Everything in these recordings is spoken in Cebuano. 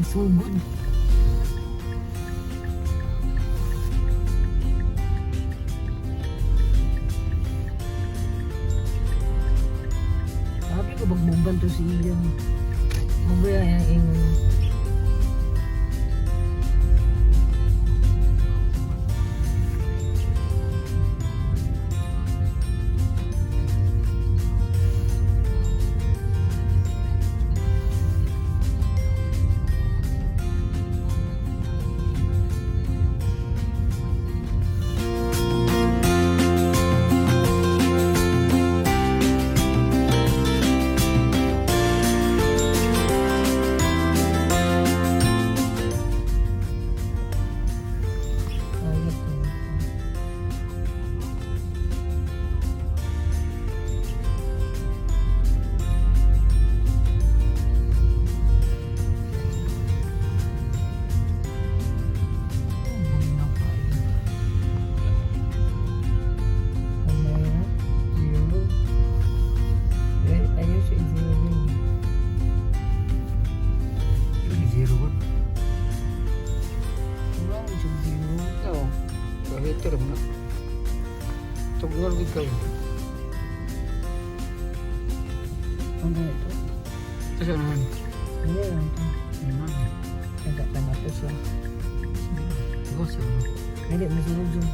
Sugod. Sabi ko bagmuban to si Ian. Mabaya yung ingon. Ayot ko. Kamera, zero. Eh, ayun siya, zero din. Zero ba? Wala mo siya zero. Oo. Kahit mo na. Tugnaw gid kayo. Ano ito? Ito sa unahan. Ano lang ito? Lima. Nagkatama to siya. Go sa unahan. Hindi, masunod yun.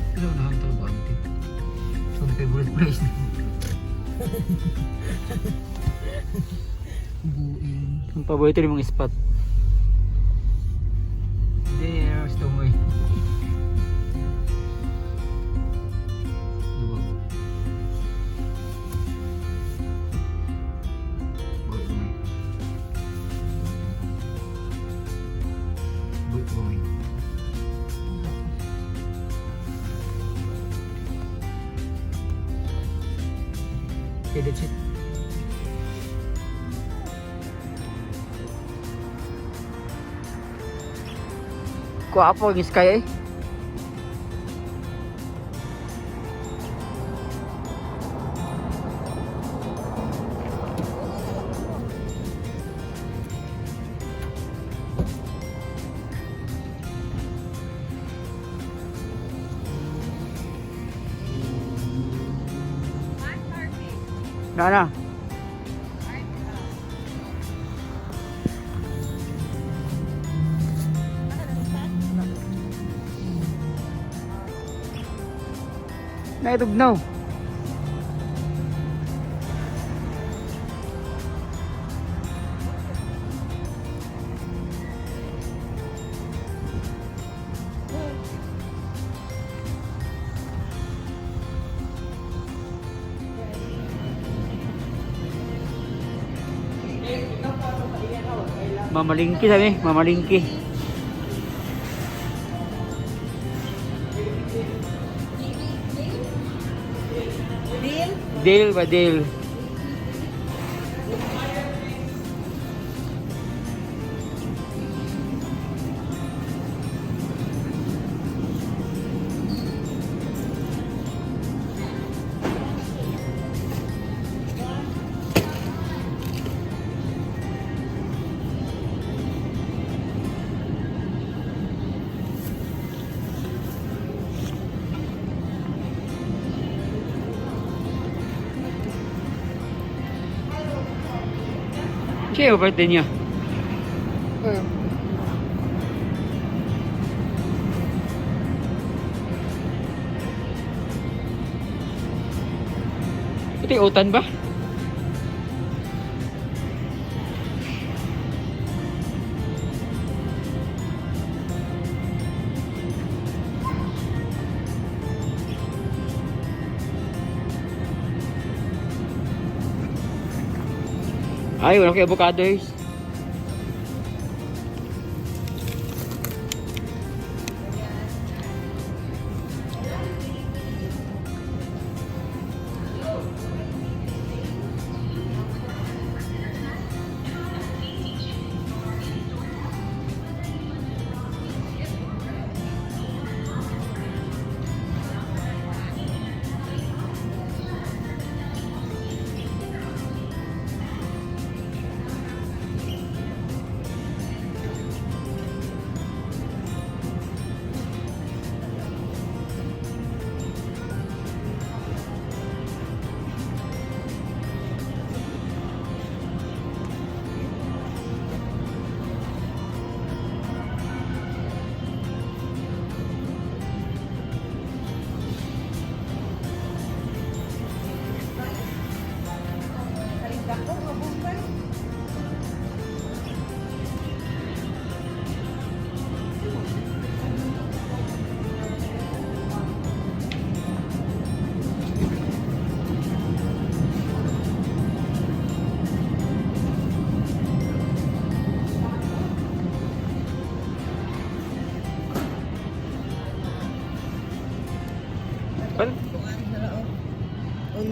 Ito sa unahan ito ba? So, favorite place na. Buin. Ang paborito rin mga spot. There's the way. Duwag. Boy, boy. Boy, boy. Okay, that's it. Kuha po ang sky eh. Na na. Naitugnaw. Mamalingki sabi, mamalingki. Deal? Deal ba deal? Siya yung birthday niya. Ito yung utan ba? Ay, wala kayo avocado eh.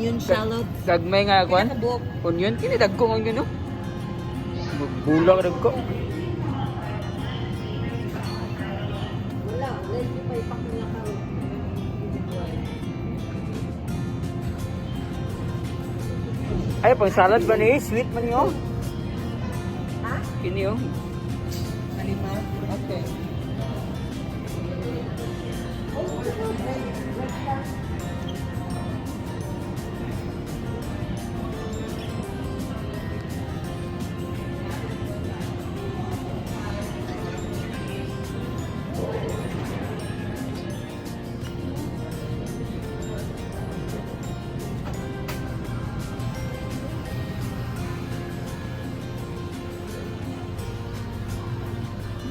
Onion shallot. Gagmay nga kwan. Pila ka buok? Onion kini dagko ang onion no. Magbulak dagko. Wala, wala hindi pa ipak nila karon. Ay, pang salad ba ni? Sweet man yun. Ha? Kini oh. Kalima? Okay.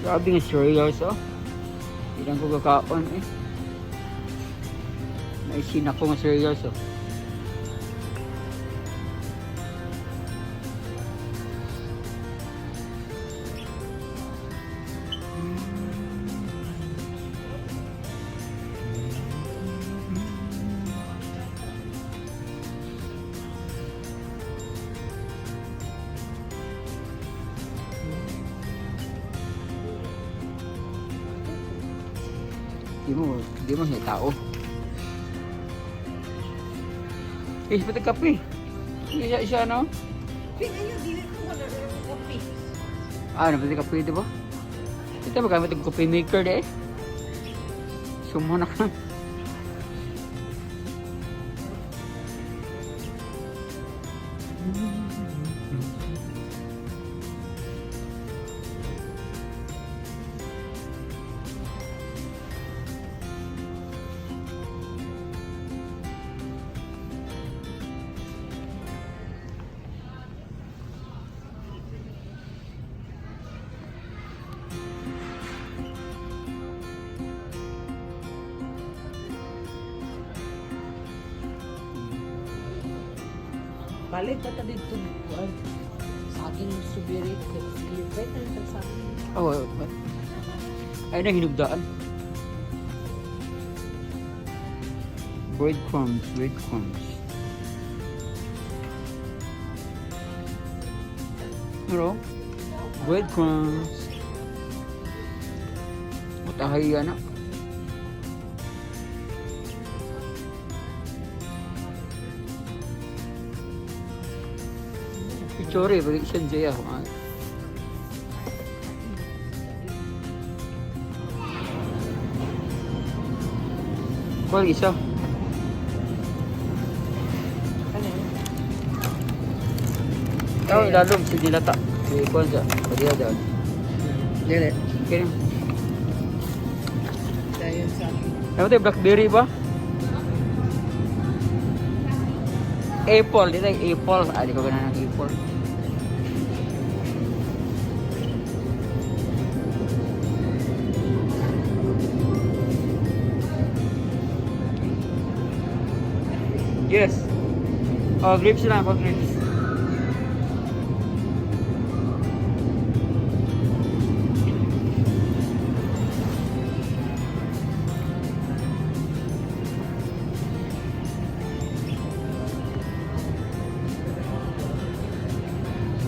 Grabe nga cereals oh. Ilang ko kakaon eh. Naisin ako nga cereals oh. Di mo siya tao. Eh, pati kape. Isa, isa no? Pin ayo dili ko wala ng kopi. Ah, napati kape, di ba? Ito magamit ang coffee maker di eh. Sumuna ka. Balik pa ta dito. Kuan. Saging strawberry. Wait na sa saging. Oh, ay na hinugdaan. Breadcrumbs, breadcrumbs. Pero, breadcrumbs. Mutahay yan na. Picture, bagi siya siya. Kuha isa. Ano? Oh, ilalom sa dilata. Si kuha siya. Pwede dyan. Dili. Okay. Dayon sa akin. Ano tayo, blackberry ba? Apple, dito yung apple. Ah, di ko ganahan ng apple. Yes. Oh, grapes lang ako, grapes.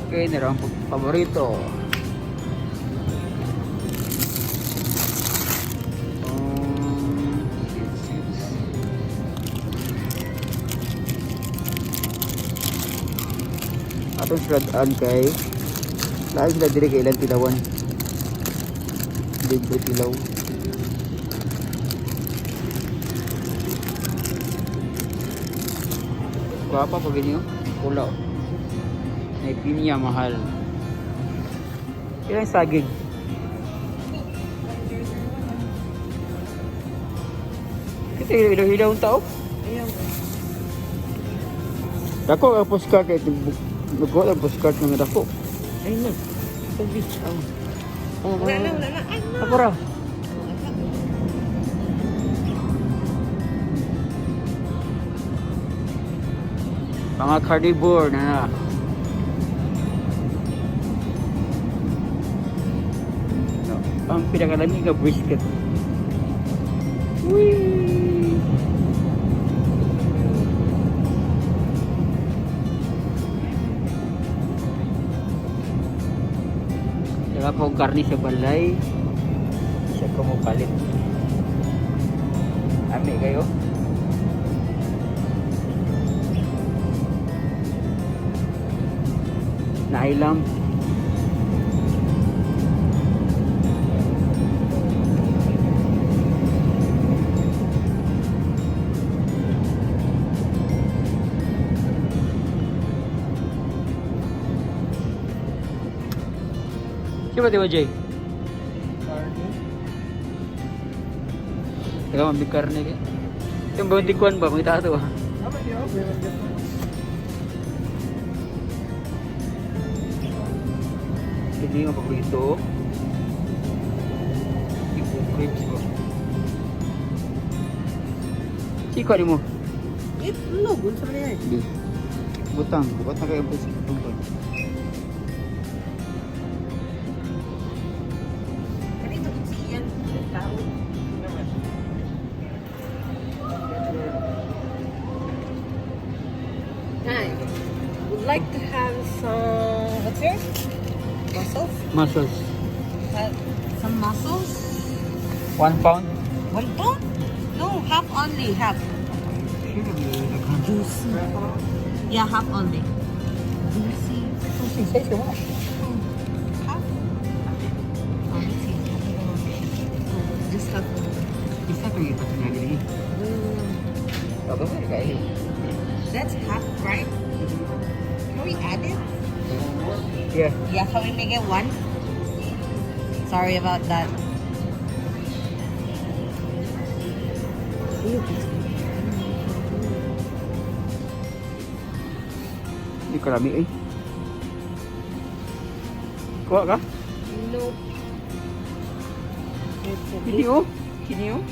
Okay, nero ang paborito. Yes, yes. Atong siladaan kay lain sila diri kay ilang tilawan. Libre tilaw. Gwapa pa ganyo. Pula. Oh. May pinya mahal. Ilang saging? Kita hilaw-hilaw ang tao. Ayaw. Dako ang postcard kay nagkuha ang postcard ng dako. Ay na. Tubig. Oh. Wala na, wala na. Ay na. Ako ra. Mga carnivore na na. No, ang pinakalamig nga brisket. Whee! Wala pa akong karne sa balay. Isa ko mo palit. Ami kayo. Nailam. Siapa di ba, Jay? Karne. Teka, mabig karne kay. Yung bounty kuan ba? Makita ito ah. Tama di ako, meron dyan. Hindi yung paborito. Yung crepes ba? Chiko, di mo? Itlog, unsa man yan? Hindi. Butang. Bukat na kayo sa tungkol. Kanito si Ian, tao. Hi. Would like to have some, what's yours? Mussels? Mussels. Some mussels? 1 pound. 1 pound? No, half only, half. Juicy. Yeah, half only. Juicy. Juicy size mo. Half? Oh, let's see. Oh, just half only. Isa kang ipat nga dili. Bago ba kayo? That's half, right? Can we add it? Yeah. Yeah, can we make it one? Sorry about that. Hindi karami eh. Kuha ka? No. It's a Kini oh. Kini oh.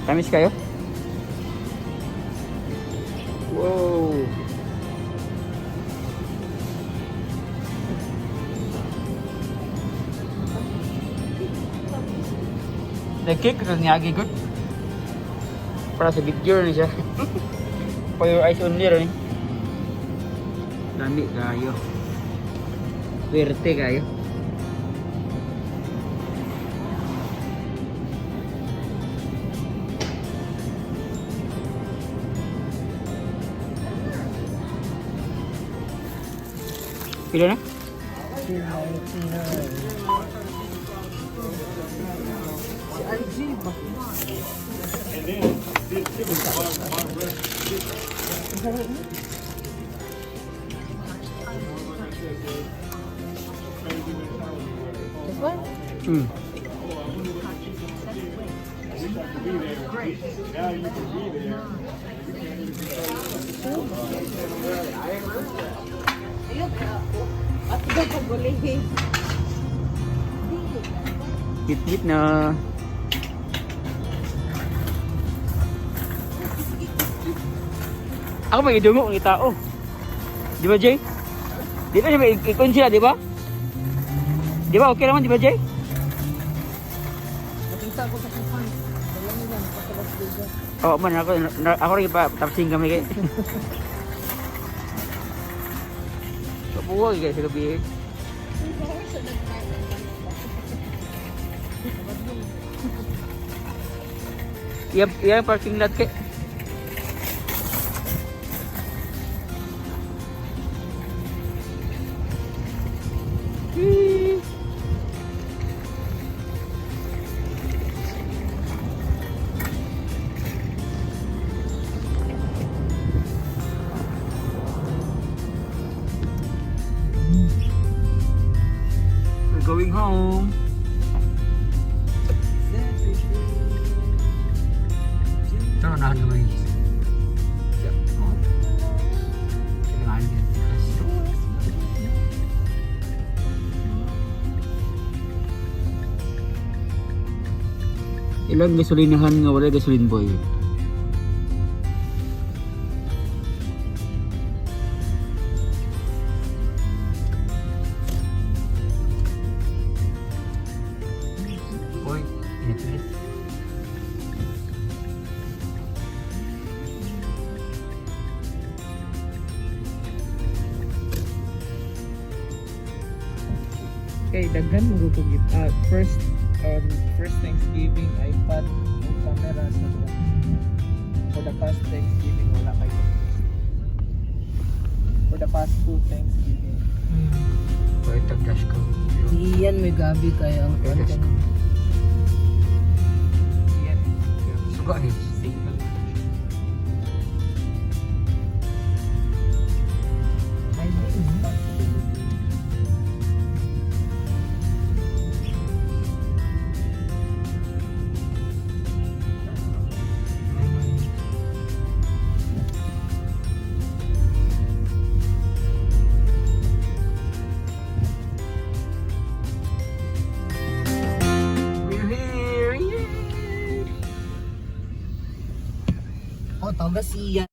Tamis kayo? Wow. Nag-cake ito niya good. Para sa video ni siya. For your eyes only rin. Dami kayo. Werte kayo. Pila na? 299. Si RG ba? This one? Ayun. At ito pagulihin. Hit-hit na. Ako may idungo ng tao. Di ba, Jay? Di ba siya may ikon sila, di ba? Di ba okay naman, di ba, Jay? Nakita ko sa kuhan. Dala nila, nakakalas dito. Oo man, ako, na, ako rin pa, tapsin kami kay. Kabuwag guys, sa gabi. Iya, iya parking lot kay. Whee! We're going home. Ito na nahan naman yun. Ilang gasolinahan nga wala gasoline boy. Boy, init-init. Kay daghan mo gud ah, first Thanksgiving iPad ug camera sa for the past Thanksgiving wala kay guest. For the past two Thanksgiving. Pwede tag dashcam. Iyan may gabi kaya ang Pwede dashcam. Yan. Suga ni. Single. Ay, di. Responsibility. We're here! Yay! Oh, tawaga siya.